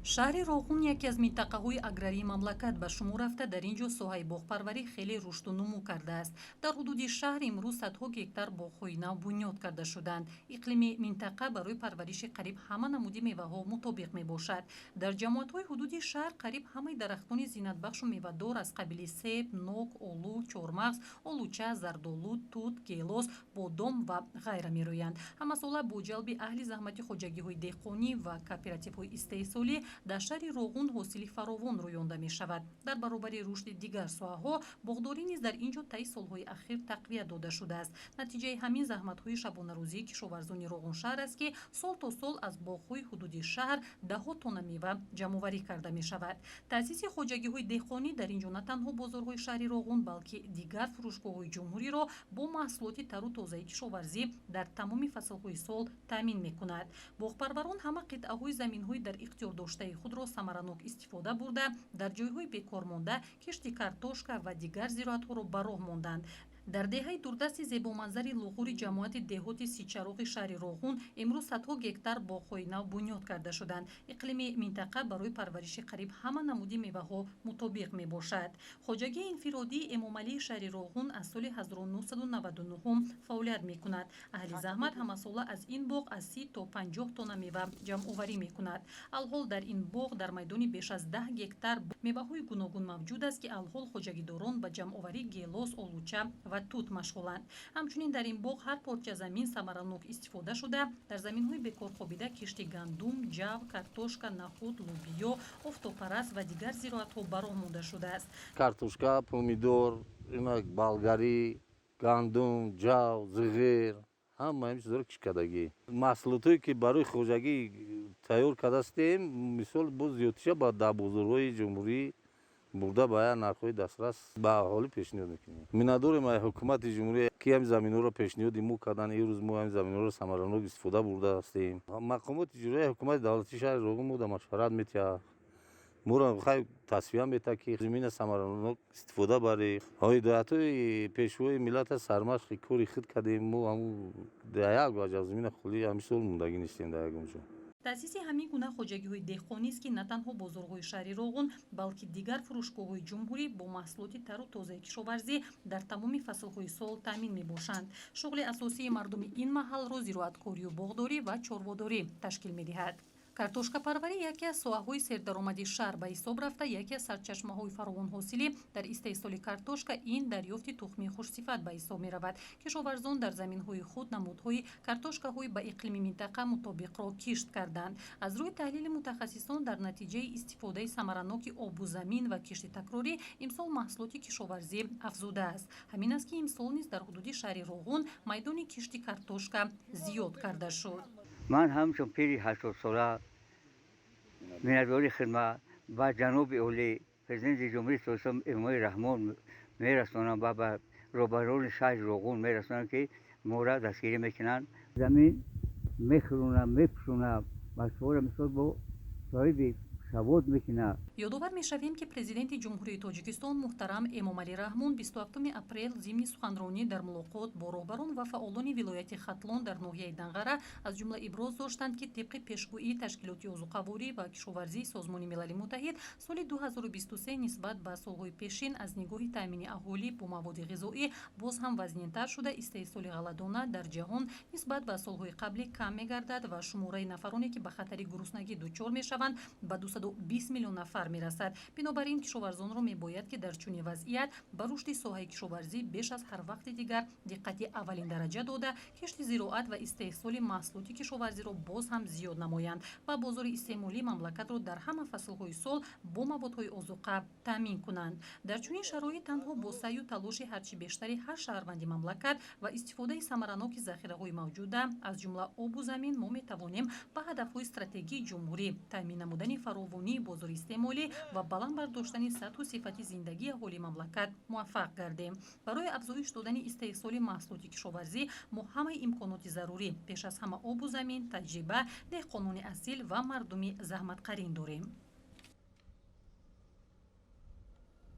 Шаҳри Роғун яке аз минтақаҳои аграрии мамлакат ба шумор рафта, дар ин ҷо соҳаи боғпарварӣ хеле рушду нумӯ кардааст. Дар ҳудуди шаҳр имрӯз садҳо гектар боғҳои нав бунёд карда шуданд. Иқлими минтақа барои парвариши қариб ҳама намуди меваҳо мутобиқ мебошад. Дар ҷамоатҳои ҳудуди шаҳр қариб ҳамаи дарахтони зинатбахшу мевадор аз қабили себ, нок, олу, чормағз, олуча, зардолу, тут, гелос, бодом ва ғайра мерӯянд. Ҳамасола бо ҷалби аҳли заҳмати хоҷагиҳои деҳқонӣ ва кооперативҳои истеҳсолӣ дар шаҳри Роғун ҳосили фаровон рӯёнда мешавад. Дар баробари рушди дигар соҳаҳо, боғдорӣ низ дар ин ҷо таи солҳои ахир тақвият дода шудааст. Натиҷаи ҳамин заҳматҳои шабонарӯзии кишоварзони Роғуншаҳр аст, ки сол то сол аз боғҳои ҳудуди шаҳр даҳҳо тонна мева ҷамъоварӣ карда мешавад. Таъсиси хоҷагиҳои деҳқонӣ дар ин ҷо на танҳо бозорҳои шаҳри Роғун, балки дигар фурӯшгоҳҳои ҷумҳуриро бо маҳсулоти тару тозаи кишоварзӣ дар тамоми фаслҳои сол таъмин мекунад. Боғпарварон ҳама қитъаҳои заминҳои дар ихтиёр доштаи худро самаранок истифода бурда, дар ҷойҳои бекор монда кишти картошка ва дигар зироатҳоро ба роҳ монданд. Дар деҳаи дурдасти зебоманзари Луғури ҷамоати деҳоти Сичароғи шаҳри Роғун имрӯз садҳо гектар боғҳои нав бунёд карда шуданд. Иқлими минтақа барои парвариши қариб ҳама намуди меваҳо мутобиқ мебошад. Хоҷагии инфиродии Эмомалии шаҳри Роғун аз соли 1999 фаъолият мекунад. Аҳли заҳмат ҳамасола аз ин боғ аз 30 то 50 тонна мева ҷамъоварӣ мекунад. Алҳол дар ин боғ дар майдони беш аз 10 гектар меваҳои гуногун мавҷуд аст, ки алҳол хоҷагидорон ба ҷамъоварии гелос, олуча ва тут машғуланд. Ҳамчунин дар ин боғ ҳар порча замин самаранок истифода шуда, дар заминҳои бекорхобида кишти гандум, ҷав, картошка, нахӯд, лӯбиё, офтобпараст ва дигар зироатҳо ба роҳ монда шудааст. Картошка, помидор, болгарӣ, гандум, ҷав, зиғир, ҳама ҳамин чизҳоро кишт кардагӣ. Маҳсулотое ки барои хоҷагӣ тайёр кардастем, мисол, боз зиёдтиша ба дар бозорҳои ҷумҳурӣ бурда, ба як нархҳои дастрас ба аҳолӣ пешниҳод мекунем. Миннатдорем аз ҳукумати ҷумҳурӣ, ки ҳамин заминҳоро пешниҳоди мо карданд. Имрӯз мо ҳамин заминҳоро самаранок истифода бурда ҳастем. Мақомоти иҷроияи ҳукумати давлатии шаҳри Роғун мо да машварат метиҳад, моро хай тавсия метиҳад, ки замина самаранок истифода барем. Ҳидоятҳои пешвои миллата сармашқи кори худ кардем. Мо ҳамун дар як ваҷаб замина холӣ ҳамин сол мондагӣ нестем дар ягон ҷо. Таъсиси ҳамин гуна хоҷагиҳои деҳқонист, ки на танҳо бозорҳои шаҳри Роғун, балки дигар фурӯшгоҳҳои ҷумҳурӣ бо маҳсулоти тару тозаи кишоварзӣ дар тамоми фаслҳои сол таъмин мебошанд. Шуғли асосии мардуми ин маҳалро зироаткорию боғдорӣ ва чорводорӣ ташкил медиҳад. Картошкапарварӣ яке аз соҳаҳои сердаромади шаҳр ба ҳисоб рафта, яке аз сарчашмаҳои фаровонҳосилӣ дар истеҳсоли картошка ин дарёфти тухмии хушсифат ба ҳисоб меравад. Кишоварзон дар заминҳои худ намудҳои картошкаҳои ба иқлими минтақа мутобиқро кишт карданд. Аз рӯи таҳлили мутахассисон, дар натиҷаи истифодаи самараноки обу замин ва кишти такрорӣ имсол маҳсулоти кишоварзӣ афзудааст. Ҳамин аст, ки имсол низ дар ҳудуди шаҳри Роғун майдони кишти картошка зиёд карда шуд. Ман ҳамчун пири 80сола миннатдории хидмат ба ҷаноби олӣ, президенти Ҷумҳурии Тоҷикистон Эмомалӣ Раҳмон мерасонам ва ба роҳбарони шаҳри Роғун мерасонам, ки моро дастгирӣ мекунанд. Замин мехӯронад, мепӯшонад, бачаҳоро, мисол, бо соҳиби савод мекунад. Ёдовар мешавем, ки Президенти Ҷумҳурии Тоҷикистон муҳтарам Эмомалӣ Раҳмон 27 апрел зимни суханронӣ дар мулоқот бо роҳбарон ва фаъолони вилояти Хатлон дар ноҳияи Данғара аз ҷумла иброз доштанд, ки тибқи пешгӯии Ташкилоти озуқаворӣ ва кишоварзии Созмони Милали Муттаҳид, соли 2023 нисбат ба солҳои пешин аз нигоҳи таъмини аҳолӣ бо маводи ғизоӣ боз ҳам вазнинтар шуда, истеҳсоли ғалладона дар ҷаҳон нисбат ба солҳои қаблӣ кам мегардад ва шумораи нафароне, ки ба хатари гуруснагӣ дучор мешаванд, ба 220 миллион нафар мерасад. Бинобар ин кишоварзонро мебояд, ки дар чунин вазъият ба рушди соҳаи кишоварзӣ беш аз ҳар вақти дигар диққати аввалин дараҷа дода, кишти зироат ва истеҳсоли маҳсулоти кишоварзиро боз ҳам зиёд намоянд ва бозори истеъмолии мамлакатро дар ҳама фаслҳои сол бо маводҳои озуқа таъмин кунанд. Дар чунин шароит танҳо бо саъю талоши ҳарчи бештари ҳар шаҳрванди мамлакат ва истифодаи самараноки захираҳои мавҷуда, аз ҷумла обу замин, мо метавонем ба ҳадафҳои стратегии ҷумҳурӣ, таъмин намудани фаровонии бозори истеъмолӣ ва баланд бардоштани сатҳу сифати зиндагии аҳолии мамлакат муваффақ гардем. Барои афзоиш додани истеҳсоли маҳсулоти кишоварзӣ мо ҳамаи имконоти зарурӣ, пеш аз ҳама обу замин, таҷриба, деҳқонони асил ва мардуми заҳматқарин дорем.